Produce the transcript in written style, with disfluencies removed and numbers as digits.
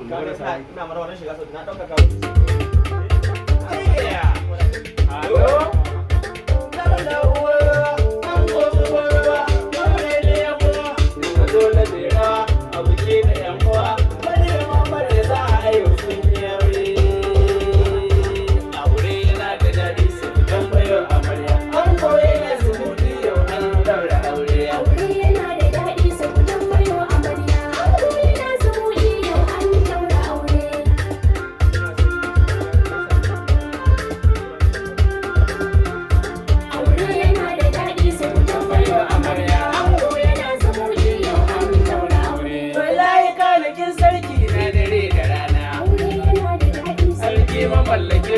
Kaga ina marmarin shiga Saudi, na ɗauka kawo. Hello? Dole ne rawa a biki da yan uwa, manema marasa a yau sun yi aure. Aure yana da daɗi, sai ku tambayo amarya. An koyi na zubuɗi, yau an daura aure. Aure yana da daɗi, sai ku tambayo amarya. Ango yana zumuɗi, yau an daura aure. Aure yana da daɗi, sai ku tambayo amarya. Ango yana zumuɗi, yau an daura aure. Wallahi kalikin sarki na dare da rana. Aure yana da daɗi, sai ku Sarki mamallaki.